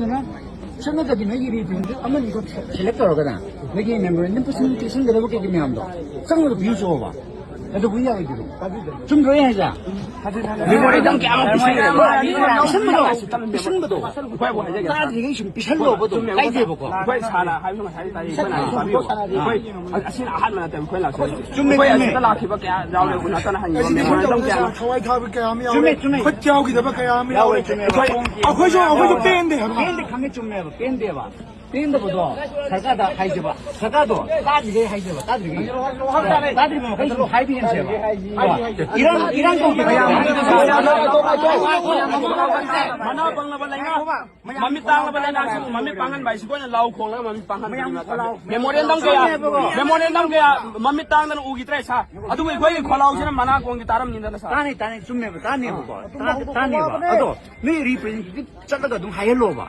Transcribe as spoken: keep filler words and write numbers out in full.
ꯑꯗꯨꯅ ꯆꯠꯅꯗꯕꯤ ꯅꯣꯏꯒꯤ representative ꯑꯃꯅꯤꯈꯛ select ꯇꯧꯔꯒꯅ ꯅꯣꯏꯒꯤ ꯃꯦꯃꯣꯔꯦꯟꯗꯝ ꯄꯤꯁꯤꯟ-, ꯄꯤꯁꯤꯟꯒꯗꯕ ꯀꯩꯀꯩ ꯃꯌꯥꯝꯗꯣ ꯆꯪꯕꯗꯣ ꯄꯤꯌꯨ ꯆꯣꯕ꯫ ꯑꯗꯨꯕꯨ ꯌꯥꯔꯣꯏꯗꯣꯏꯔꯣ? ꯆꯨꯝꯗ꯭ꯔꯣ ꯑꯩ ꯍꯥꯏꯁꯦ? ꯃꯦꯃꯣꯔꯦꯟꯗꯝ ꯀꯌꯥꯃꯨꯛ ꯄꯤꯁꯤꯟꯈ꯭ꯔꯦ? ꯄꯤꯁꯤꯟꯕꯗꯣ, ꯄꯤꯁꯤꯟꯕꯗꯣ꯫ ꯑꯩꯈꯣꯏꯕꯨ ꯍꯥꯏꯖꯒꯦ꯫ ꯇꯥꯗ꯭ꯔꯤꯉꯩ ꯁꯨꯝ ꯄꯤꯁꯜꯂꯣꯕ ꯑꯗꯨꯝ꯫ ꯆꯨꯝꯃꯦꯕꯀꯣ꯫ ꯀꯥꯏꯗꯦꯕꯀꯣ꯫ ꯑꯩꯈꯣꯏ ꯁꯥꯔꯅ ꯍꯥꯏꯕꯁꯨ ꯉꯁꯥꯏ ꯇꯥꯏ꯫ ꯑꯩꯈꯣꯏꯅ ꯍꯥꯏꯕꯁꯨ ꯇꯥꯕꯤꯌꯨ꯫ ꯑꯩꯈꯣꯏ ꯑꯁꯤꯅ ꯑꯍꯥꯟꯕ ꯅꯠꯇꯦ ꯑꯩꯈꯣꯏ ꯂꯥꯛꯆꯔꯤꯁꯦ꯫ ꯆꯨꯝꯃꯦ, ꯑꯩꯈꯣꯏ ꯆꯨꯝꯃꯦ꯫ ꯑꯁꯤꯗ ꯂꯥꯛꯈꯤꯕ ꯀꯌꯥ ꯌꯥꯎꯔꯦ꯫ ꯎꯅꯗꯅ ꯍꯪꯉꯤꯕ ꯑꯁꯤꯗꯤ ꯃꯦꯃꯣꯔꯦꯟꯗꯝ ꯀꯌꯥ ꯊꯋꯥꯏ ꯊꯥꯕ ꯀꯌꯥ ꯑꯃ ꯌꯥꯎꯔꯦ꯫ ꯆꯨꯝꯃꯦ, ꯆꯨꯝꯃꯦ꯫ ꯈꯨꯠ ꯌꯥꯎꯈꯤꯗꯕ ꯀꯌꯥ ꯑꯃ ꯌꯥꯎꯔꯦ꯫ ꯌꯥꯎꯔꯦ, ꯆꯨꯝꯃꯦ꯫ ꯑꯩꯈꯣꯏ, ꯑꯩꯈꯣꯏꯁꯨ, ꯑꯩꯈꯣꯏꯁꯨ ꯄꯦꯟꯗꯦ ꯍꯥꯏꯕ꯫ ꯄꯦꯟꯗꯦ, ꯈꯪꯉꯦ, ꯆꯨꯝꯃꯦꯕ꯫ ꯄꯦꯟꯗꯦꯕ꯫ ꯄꯦꯟꯗꯕꯗꯣ ꯁꯔꯀꯥꯔꯗ ꯍꯥꯏꯖꯕ꯫ ꯁꯔꯀꯥꯔꯗꯣ ꯇꯥꯗ꯭ꯔꯤꯈꯩ ꯍꯥꯏꯖꯕ, ꯇꯥꯗ꯭ꯔꯤꯈꯩ꯫ ꯇꯥꯗ꯭ꯔꯤꯕ ꯃꯈꯩ ꯁꯨꯝ ꯍꯥꯏꯕ ꯍꯦꯟꯁꯦꯕ꯫ ꯏꯔꯥꯡ, ꯏꯔꯥꯡ ꯇꯧꯗꯦ꯫ ꯃꯅꯥ ꯄꯪꯂꯕ ꯂꯩꯉꯥꯛ, ꯃꯃꯤꯠ ꯇꯥꯡꯂꯕ ꯂꯩꯉꯥꯛꯁꯤꯕꯨ ꯃꯃꯤꯠ ꯄꯥꯡꯍꯟꯕ ꯍꯥꯏꯁꯤ ꯑꯩꯈꯣꯏꯅ ꯂꯥꯎ ꯈꯣꯡꯂꯒ ꯃꯃꯤꯠ ꯄꯥꯡꯍꯟꯕꯅꯤ꯫ ꯃꯦꯃꯣꯔꯦꯟꯗꯝ ꯀꯌꯥ, ꯃꯦꯃꯣꯔꯦꯟꯗꯝ ꯀꯌꯥ ꯃꯃꯤꯠ ꯇꯥꯡꯗꯅ ꯎꯈꯤꯗ꯭ꯔꯦ ꯁꯥꯔ꯫ ꯑꯗꯨꯕꯨ ꯑꯩꯈꯣꯏꯒꯤ ꯈꯣꯜꯂꯥꯎꯁꯤꯅ ꯃꯅꯥ ꯀꯣꯡꯒꯤ ꯇꯥꯔꯝꯅꯤꯗꯅ ꯁꯥꯔ꯫ ꯇꯥꯅꯤ, ꯇꯥꯅꯤ, ꯆꯨꯝꯃꯦꯕ, ꯇꯥꯅꯤꯕꯀꯣ꯫ ꯇꯥ-, ꯇꯥꯅꯤꯕ꯫ ꯑꯗꯣ ꯅꯣꯏ ꯔꯤꯄ꯭ꯔꯖꯦꯟꯇꯦꯇꯤꯚ ꯆꯠꯂꯒ ꯑꯗꯨꯝ ꯍꯥꯏꯍꯜꯂꯣꯕ꯫